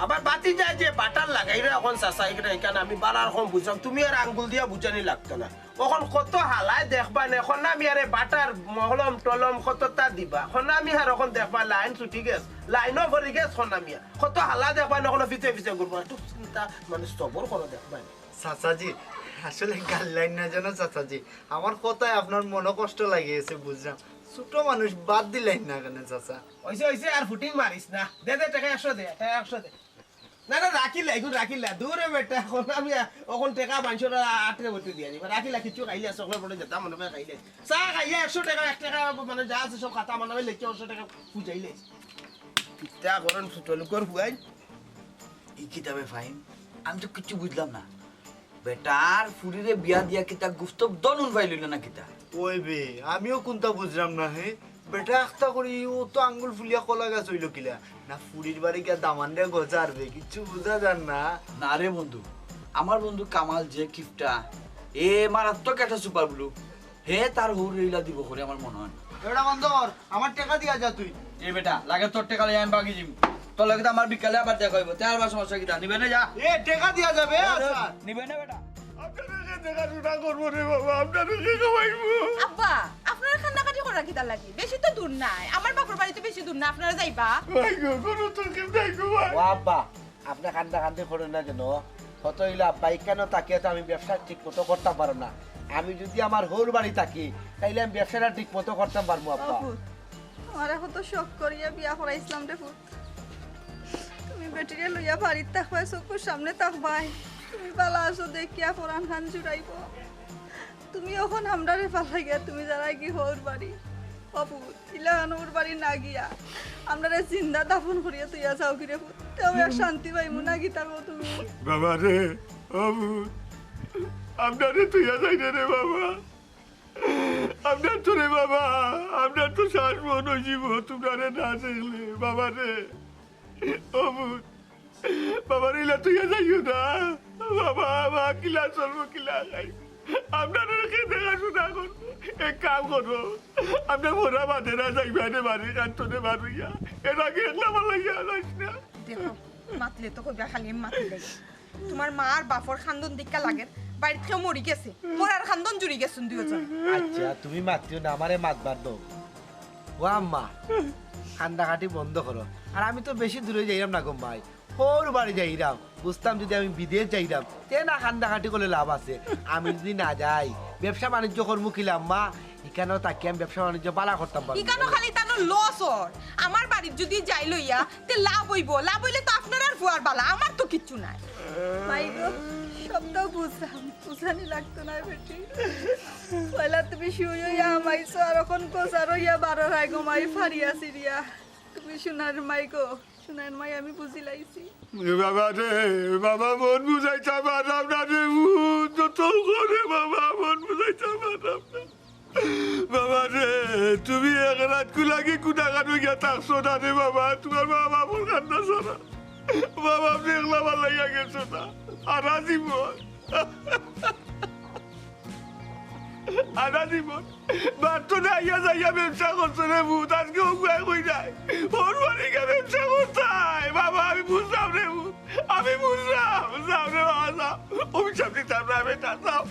আমার বাতি যায় যে বাটার লাগাই রে, অখন চাচা এখানে এখানে আমি বালার কম বুঝলাম, তুমি আর আঙ্গুল দিয়া বুঝানি লাগতো না। অখন কত হালায় দেখবা নে, অখন না আমি আরে বাটার মলম টলম কততা দিবা, অখন না আমি আর অখন দেখবা লাইন ছুটি গেছ, লাইনও ভরি গেছ, অখন আমি আর কত হালা দেখবা নে, অখন পিছে পিছে ঘুরবা, একটু চিন্তা মানে সবর করো দেখবা নে। চাচাজি, আসলে গাল্লাইন না জানো চাচাজি, আমার কথায় আপনার মনো কষ্ট লাগি গেছে, বুঝলাম। ছোট মানুষ বাদ দিলাইন না কেন চাচা? ওইসে ওইসে আর ফুটিং মারিস না, দে দে টেকা একশো দে, টেকা একশো দে। না না রাখিলা, এখন রাখিলা, দূরে বেটা, অখন আমি অখন টেকা পাঁচশো টেকা আটকে বইতে দিয়া দিবা, রাখিলা, কিছু খাইলে চকলেট বটে যেতা মনে হয় খাইলে, চা খাইয়া একশো টেকা, এক টেকা মানে যা আছে সব খাতা মানে লেখে একশো টেকা বুঝাইলে। কিতা করেন ছোট লোকর হুয়াই। ই কিতাবে ফাইন, আমি তো কিচ্ছু বুঝলাম না। বেটার ফুরিরে বিয়া দিয়া কিতা গুফত দনুন পাইল না কিতা? ওই বে, আমিও কুনতা বুঝলাম না হে। বেটা আখতা করি ও তো আঙ্গুল ফুলিয়া কলা গাছ অইল কিলা? না ফুরির বাড়ি গিয়া দামানরে গজার বে, কিচ্ছু বুঝা যার না। না রে বন্ধু, আমার বন্ধু কামাল যে কিপটা, এ মারাত্মক একটা সুপার ব্লু। হে তার হৌর রেইলা দিব করে আমার মনে হয় না। এটা বন্ধ কর, আমার টেকা দিয়া যা তুই। এ বেটা, লাগে তোর টেকা লইয়া আমি বাকি যাইমু। তোর লগে তো আমার বিকালে আবার দেখা হইব। তে আবার সমস্যা কিতা? নিবে না যা। এ টেকা দিয়া যাবে, আচ্ছা। নিবে না বেটা। আপনারা দেখাশোনা করবো রে বাবা, আপনারা কে খাওয়াইবো? আব্বা, আপনারা কান্দাকাটি করা কিতা লাগি? বেশি তো দূর নাই, আমার বাপর বাড়ি তো বেশি দূর না, আপনারা যাইবা। ভাই গো, কোনো তকলিফ নাই গো ভাই। ও আব্বা, আপনি কান্দা কান্দি করেন না যেন। কত হইলো আব্বা, এখানে তাকিয়ে তো আমি ব্যবসা ঠিক মতো করতাম পারো না। আমি যদি আমার হৌর বাড়ি থাকি, তাইলে আমি ব্যবসাটা ঠিক মতো করতাম পারবো আব্বা। ও পুত, তোমারে কত শখ করিয়া বিয়া করাইছিলাম রে পুত। তুমি বেটিরে লইয়া বাড়িত থাকবায়, চকুর সামনে থাকবায়। তুমি বালা আছো দেখিয়া পরান খান জুড়াইব। তুমি অখন আমরারে ফালাইয়া তুমি যারায় গি হৌর বাড়ি। ও পুত, ইলা হৌর বাড়ি না গিয়া আমরারে জিন্দা দাফন করিয়া তুইয়া যাও গি রে পুত। তেও এক শান্তি পাইমু না কিতা কও তুমি? বাবা রে, ও পুত, আপনারে তুইয়া যাই রে, রে বাবা। আপনার তো রে বাবা, আপনার তো শ্বাস বন্ধ হয়ে যাইব, তোমরা রে না দেখলে, বাবা রে, ও পুত, বাবা রে, ইলা তুইয়া যাইও না। বাবা, মা কিলা চলবো, কিলা খাই? আপনারা কে দেখাশোনা করবো? এক কাম করো, আপনার মোরা বাদে না যাইবা রে বাড়ি, কান্তনে বাড়িয়া। এর আগে একলা বালাইয়া যাইস না। দেখো, মাতলে তো কইবা খালি আমি মাতি লাই। তোমার মা আর বাপর খান্দন দিক্কা লাগে, বাড়িত কেউ মরি গেছে, মরার খান্দন জুড়ি গেছুন দুইজন। আচ্ছা, তুমি মাতিও না, আমারে মাতবার দাও। ও আম্মা, কান্দাকাটি বন্ধ করো। আর আমি তো বেশি দূরে যাইরাম না গো মাই, হউর বাড়ি যাইরাম। বুঝতাম যদি আমি বিদেশ যাইরাম, তে না কান্দাকাটি করলে লাভ আছে। আমি যদি না যাই, ব্যবসা বাণিজ্য করমু কিলা আম্মা? ইকানো থাকি আমি ব্যবসা বাণিজ্য বালা করতাম পারমু। ইকানো খালি তানো লস অর। আমার বাড়িত যদি যাই লইয়া, তে লাভ অইবো। লাভ অইলে তো আপনার আর ফুয়ার বালা, আমার তো কিচ্ছু নাই। মাই গো, সব তো বুঝলাম, বুঝানি লাগতো না বেটি। পয়লা তুমি শুই হইয়া হামাইছো, আর অখন গোছার হইয়া বারো রায় গো মাই ফারিয়া সিরিয়া। তুমি সোনার মাই গো, সোনার মাই আমি বুঝিলাইছি। এ বাবা রে, বাবা মন বুঝাইতাম পাররাম না রে, ভূত যত করে বাবা মন বুঝাইতাম পাররাম না। বাবা রে, তুমি এক রাইত কুলাগি কুনাখানো গিয়া থাকছো না রে বাবা, তুমার বাবা মন কান্না ছাড়া। বাবা, আপনি একলা বালাইয়া গেছো না, হারা জীবন। হারা জীবন। বাড়িত তো আইয়া যাইয়া ব্যবসা করছো রে ভূত, আজকে অগুয়ায় কই নাই। হউর বাড়ি গিয়া ব্যবসা করতায়। বাবা, আমি বুঝলাম রে ভূত, আমি বুঝলাম। যাও রে বাবা, যাও। অভিশাপ দিতাম না বেটা, যাও।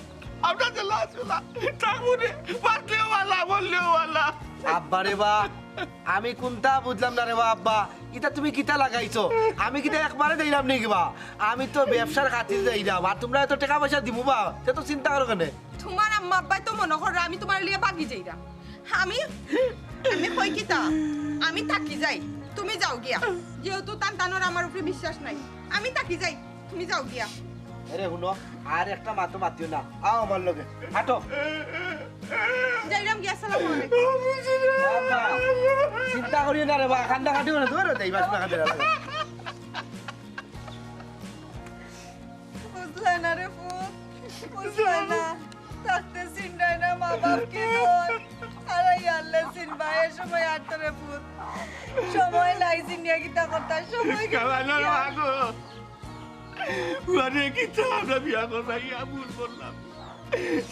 আমরা যে লাশ গুলা, থাকবো রে। বাঁচলেও বালা, মরলেও বালা। আব্বা রে বা, আমি কুনতা বুঝলাম না রে বা আব্বা। ইতা তুমি কিতা লাগাইছো? আমি কিতা একবারে যাইরাম নি কিবা? আমি তো ব্যবসার খাতির যাইরাম, আর তুমরারে তো টেকা পয়সা দিমু বা, তে তো চিন্তা করো কেনে? তুমার আম্মা আব্বায় তো মনো কররা আমি তুমারে লইয়া ভাগি যাইরাম। আমি, আমি কই কিতা, আমি থাকি যাই, তুমি যাও গিয়া। যেহেতু তান তানোর আমার উপরে বিশ্বাস নাই, আমি থাকি যাই, তুমি যাও গিয়া। এরে হুনো, আর একটা মাতো মাতিও না, আও আমার লগে, হাঁটো। যাইরাম গিয়া, আসসালামু আলাইকুম। আব্বা, চিন্তা করিও না রে বা, কান্দাকাটি করে ধরো, তাই বাস না কাটে। বুঝলায় না রে পুত, বুঝলায় না। থাকতে চিনরায় না মা বাপ কি দোষ। আর এই আল্লাহ চিনবা, এ সময় আর তো রে পুত। সময় লাই চিনিয়া কিতা কথা, সময় কি কামানোর মাগো। মানে কিতা আমরা বিয়া করাইয়া ভুল করলাম।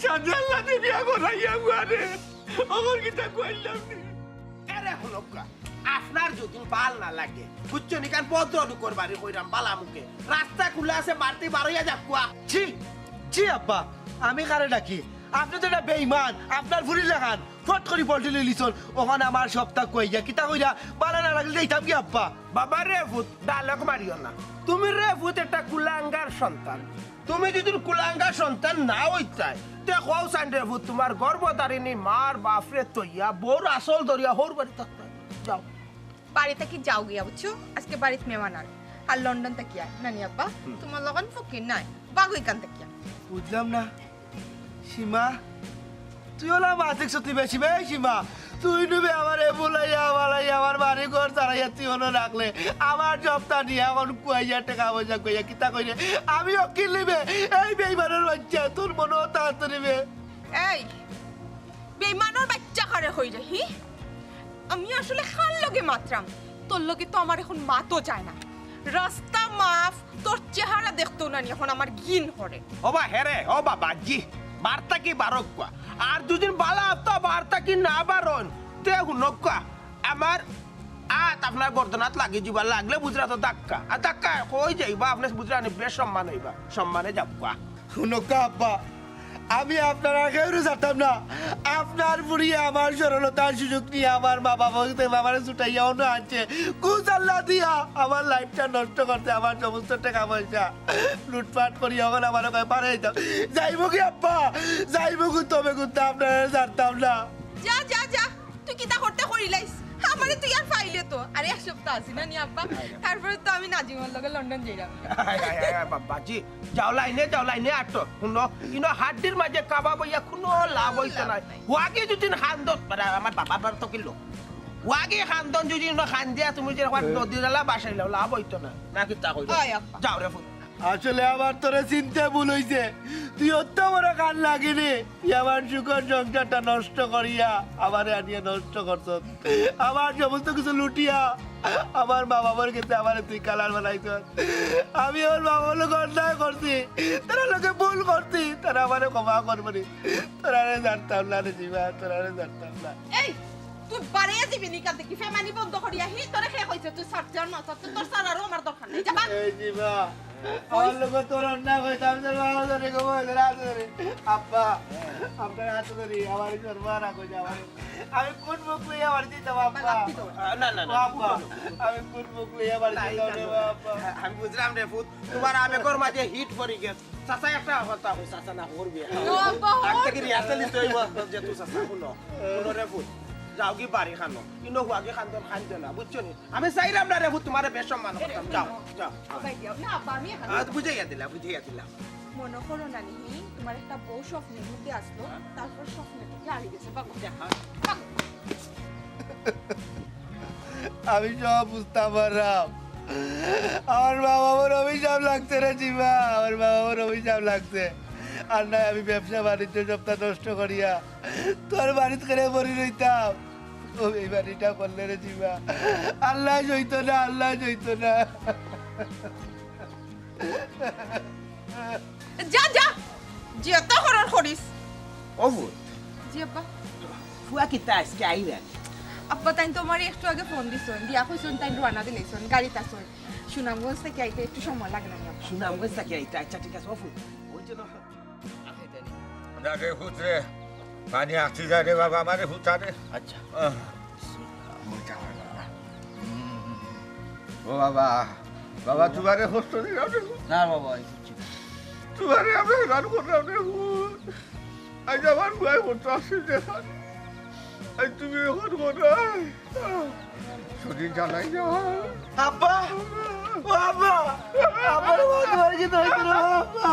সাজাল্লাতে বিয়া করাইয়া মানে। অখন কিতা কইলাম নি? এরে হুনউক্কা, আপনার যদি বালা না লাগে, বুঝছো নি? কারণ ভদ্র লোকর বাড়ি কইরাম বালা মুখে। রাস্তা খুলা আছে, বাড়িত বারইয়া যাউক্কা। ছি, ছি আব্বা, আমি কারে ডাকি? আপনে তো একটা বেইমান, আপনার ফুরির লাখান। ফট করি পল্টি লইলিছন, অখন আমার সবতা কইয়া, কিতা কইরা, বালা না লাগলে যাইতাম গি আব্বা। বাবা রে পুত, ডায়লগ মারিও না। তুমি রে পুত একটা কুলাঙ্গার সন্তান। তুমি যদি কুলাঙ্গার সন্তান না অইতায়, তে কও চাইন রে পুত, তুমার গর্ভধারিণী মার বাফরে থইয়া, বউর আচল ধরিয়া হউর বাড়ি থাকতায়। যাও। বাড়ি থাকি যাও গিয়া, বুঝছো? আজকে বাড়িত মেহমান আর, আর লন্ডন থাকি আয়। নানি আব্বা, তুমার লাখান ফকির নায়, ভাগো ইখান থাকিয়া। বুঝলাম না, সীমা, তুই অলা মাতিক সত্যি বেশি বে সীমা। তুই নু বে আমারে বুলাইয়া বালাইয়া আমার বাড়ি ঘর ছাড়াইয়া তুই অনো রাখলে। আমার সবতা নিয়া অখন কুয়াইয়া টেকা পয়সা কইয়া কিতা কইরে? আমি অকিল নি বে, এই বেইমানর বাইচ্চা, তোর মনো তাড়াতাড়ি বে। এই, বেইমানর বাইচ্চা কারে কইরে, হি? আমি আসলে কার লগে মাতরাম? তোর লগে তো আমার অখন মাতো যায় না। রাস্তা মাফ, তোর চেহারা দেখতেও নানি অখন আমার ঘিন করে। ও বা হেরে, ও বাবা জি, বাড়ি থাকি বারউক্কা। আর দুদিন বালা আফতা বাড়ি থাকি না বারইন, তে হুনউক্কা, আমার আত আপনার গর্দনাত লাগি যিবা, লাগলে বুঝরা তো ধাক্কা। আর ধাক্কা কই যাইবা, আপনে বুঝরা নি, বেশ সম্মান অইবা, সম্মানে যাউক্কা। হুনউক্কা আব্বা, আমি আপনারার কেউরে ছাড়তাম না। আপনার ফুরিয়ে আমার সরলতার সুযোগ নিয়া আমার মা বাবা অইতে আমারে ছুটাইয়া অনো আনছে। কুচাল্লা দিয়া আমার লাইফটা নষ্ট করছে, আমার সমস্ত টেকা পয়সা লুটপাট করি অখন আমারে কয় বারইয়া যাও। যাইমু গি আব্বা, যাইমু গি, তবে কিন্তু আপনারারে ছাড়তাম না। যা, যা, যা। তুই কিতা করতে করিলাইস? আমারে তুই আর পাইলে তো। আরে এক সপ্তা আছি না নি আব্বা? তারপরে তো আমি নাজিমর লগে লন্ডন যাইরাম। আয়, আয়, আয়, আয়, বাবা, জি। যাও লাইনে, যাও লাইনে আটো। হুনো, ইনো হাড্ডির মাঝে কাবাব অইয়া কুনু লাভ অইতো নায়। ওয়াগি যদি কান্দন, মানে, আমার বাবা বার তো কিলো। ওয়াগি কান্দন যদি ইনো কান্দিয়া তুমি যে একবার নদীর আলা বাসাইলাও, লাভ অইতো নায়। না কিতা কইলো? ওই আব্বা। যাও রে পুত। আসলে আমার তোরে চিনতে ভুল অইছে। তুই অত বড় কান লাগিনি। তুই আমার সুখর সংসারটা নষ্ট করিয়া আমারে আনিয়া নষ্ট করছস। আমার সমস্ত কিছু লুটিয়া আমার মা বাবার গেছে আমারে তুই কালার বানাইছস। আমি আমার মা বাবার লগে অন্যায় করছি, তারার লগে ভুল করছি, তারা আমারে ক্ষমা করবো নি। তোরারে ছাড়তাম না রে সীমা, তোরারে ছাড়তাম না। এই, তুই বারইয়া যিবি নি ইখান থাকি? ফেমানি বন্ধ করিয়া হি, তোরে কে কইছে তুই জান না, তোর, তোর ছাড়া আরো আমার দরকার নাই। যা, ভাগ। এই জিবা, আমার লগে তোর অন্যায় হইছে, আমি তোর হাত ধরি, গো, বলে হাত ধরি। আব্বা, আপনার হাত ধরি, আমার এই সর্বহারা কই যাওয়ার। আমি কোন মুখ লইয়া বাড়ি যাইতাম, আব্বা? আহ, না, না, না, ও আব্বা, আমি কোন মুখ লইয়া বাড়ি যাইতাম রে, আব্বা? আমি বুঝলাম রে পুত, তোমার আবেগর মাঝে হিট পড়ি গেছে। চাচা একটা কথা কই, চাচা না করবি। ও আব্বা, আগ থাকি রিহার্সাল দিতে হইব যে তুই চাচা, শুনো, শুনো রে পুত, যাওগি বাড়ি খানো, ইনো হুয়াগি খান্দন খাইতে না, বুঝছো নি? আমি চাইলাম না রে পুত, তোমারে বেসম্মান করতাম। যাও, যাও। ভাই দিও। না, আব্বা, আমি এখন আর বুঝাইয়া দিলাম, বুঝাইয়া দিলাম। মনে করো না নি, তোমার একটা বউ স্বপ্নের মধ্যে আসলো, তারপর স্বপ্ন থেকে হারিয়ে গেছে। ভাগো। ভাগো। আমি সব বুঝতাম পারলাম। আমার মা বাবার অভিশাপ লাগছে রে জিবা, আমার মা বাবার অভিশাপ লাগছে। আর নাই আমি ব্যবসা বাণিজ্য সবটা নষ্ট করিয়া তোর বাড়িত করে পড়ি রইতাম। ও এই বাড়িটা করলে রে জিবা, আল্লাহ জইতো না, আল্লাহ জইতো না। যা, যা, যে তো হরর করিস। ও পুত। জি আব্বা। ফুয়া কিতা আজকে আইরা নি? আব্বা, তাইন তো আমারে একটু আগে ফোন দিছইন, দিয়া কইছইন তাইন রওয়ানা দিলাইছইন, গাড়িত আছইন। সুনামগঞ্জ থাকি আইতে একটু সময় লাগে না নি আব্বা? সুনামগঞ্জ থাকি আইতে, আচ্ছা ঠিক আছে। ও পুত, ওই জন্য না রে পুত রে, পানি আসতে যায় রে বাবা, আমারে হুতা রে। আচ্ছা। আহ। ও বাবা, বাবা, তোমারে কষ্ট দিলাম রে। না বাবা, এই কিচ্ছু না। তোমারে আমরা হেরান করলাম রে পুত। আজ আমার ফুয়ায় কত আসছে দেখা। আজ তুমি এখন কোথায়? শরীর জ্বালাই না। আব্বা, ও আব্বা, আব্বা রে বাবা, তোমার কিতা হইছে রে আব্বা?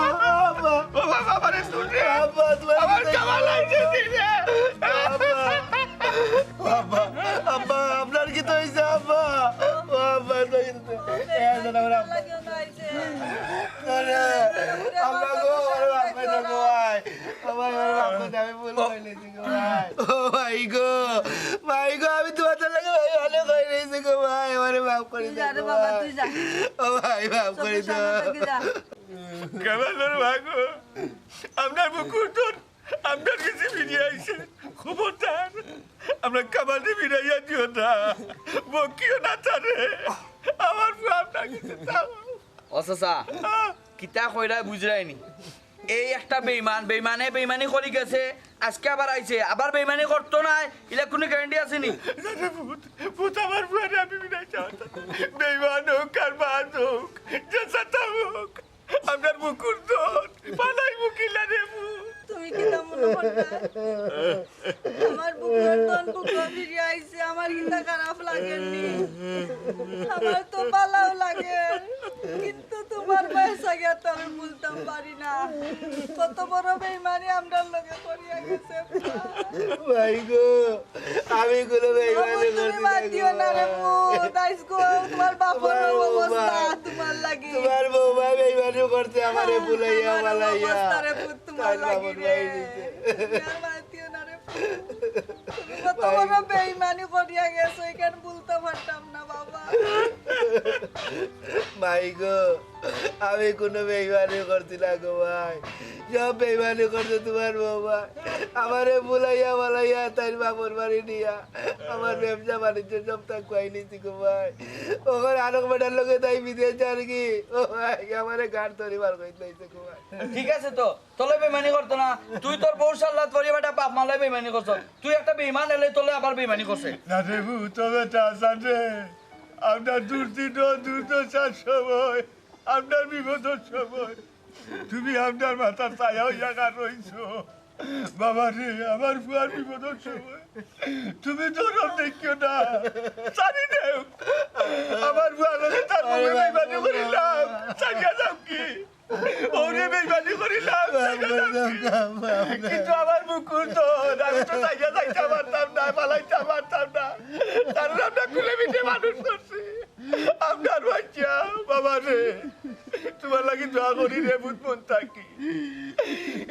আব্বা। ও বাবা, আমারে শুন রে। আব্বা, তোমার আমার কিতা হইছে? কামাল আইছে দিনে। আব্বা, ও আব্বা, আব্বা, আপনার কিতা হইছে আব্বা? ও আব্বা, তোমার কিতা হইছে? এ, জানা আমার আব্বা। আরে, আল্লাহ গো, আরে বাপ রে গো, ভাই। ও ভাই, আরে বাপ রে, আমি ভুল করে নিয়েছি গো, ভাই। ও ভাই গো, ভাই গো, আমি তোমার লাগে ভাই ভালো করে নিয়েছি গো, ভাই। আমারে মাফ করে তুই দে যা রে গো, বাবা, ভাই। তুই যা। ও ভাই, মাফ করে চোখের দাও। সামনে থেকে যা। কামালর ভাই গো, আপনার মুকুটন আপনার কাছে ফিরে আইছে। খবরদার, আপনার কামালে ফিরাইয়া দিও না। বকিও না তারে। আমার ফুয়া আপনার কাছে চাও। ও চাচা, কিতা কইরা বুঝরায়নি? এই একটা বেইমান, বেইমানে বেইমানি করি গেছে, আজকে আবার আইছে, আবার বেইমানি করতো নায়, ইলা কুনু গ্যারান্টি আছে নি? না রে পুত, পুত আমার ফুয়ারে আমি বিদায় চাওয়ার। বেইমান হোক আর বাদ হোক, যে চাচা হোক, আপনার মুকুর ধন, পালাই মুকিলা রে পুত। তুমি কিতা মনে করতায়? আমার বুকর ধন বুকো ফিরিয়া আইছে, আমার কিতা খারাপ লাগের নি? আমার তো ভালাও লাগের, কিন্তু তোমার বায় সাগিয়া তো আমি ভুলতাম পারি না। কত বড় বেইমানি আমরার লগে করিয়া গেছে। ভাই গো, আমি কোনো বেইমানি তুমি করছি না বাদ দিও গো। না রে পুত, আইজ গো তোমার বাপর তোমার বউ অবস্থা মা, তোমার লাগি। তোমার বউ মা বেইমানি করছে আমারে ভুলাইয়া, আমার বালাইয়া। অবস্থা রে পুত, তোমার তাই লাগি বাপর রে। বাড়ি দিছে। তুমি আর মাতিও না রে। তুমি কত বড় বেইমানি করিয়া গেছো, এখান ভুলতে পারতাম না বাবা। মাই গো, আমি কোনো বেইমানি করছি না গো ভাই। সব বেইমানি করছে তোমার বউ ভাই। আমারে ভুলাইয়া বালাইয়া তাইর বাপর বাড়ি নিয়া আমার ব্যবসা বাণিজ্য সব তা খুয়াই নিছি গো ভাই। ওখানে আরক বেটার লগে তাই বিদেশ যার কি? ও ভাই, আমারে গাড় ধরি বার করে দিলাইছে গো ভাই। ঠিক আছে তো, তলে বেইমানি করতো না। তুই তোর বউর সাল্লাত পড়ি বেটা বাপ মালে বেইমানি করছ। তুই একটা বেইমান এলে তলে আবার বেইমানি করছে। না রে বউ, তো বেটা আসান রে। আপনার দুর্দিন ও দুর্দশার সময়, আপনার বিপদের সময় তুমি আপনার মাথার ছায়া হইয়া কার রইছো। বাবা রে, আমার ফুয়ার বিপদের সময় তুমি তো সব দেখিও না। জানি দেও, আমার ফুয়ার লগে তার মুখে বেইমানি করিলাম। জানিয়া যাও কি? ওরে বেইমানি করিলাম, জানিয়া যাও কি? কিন্তু আমার মুকুর তো, আমি তো জানিয়া যাইতে পারতাম না, পালাইতে পারতাম না। কারণ আমরা কুলে পিঠে মানুষ করছি। আপনার বাচ্চা, বাবা রে, তোমার লাগি দোয়া করি রে, বুঝ মন থাকি।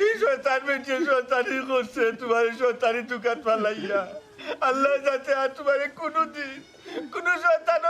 এই শয়তান বেঁচে শয়তানি করছে, তোমার এই শয়তানি দুকাত পালাইয়া। আল্লাহ যাতে আর তোমার কোনোদিন কোনো শয়তান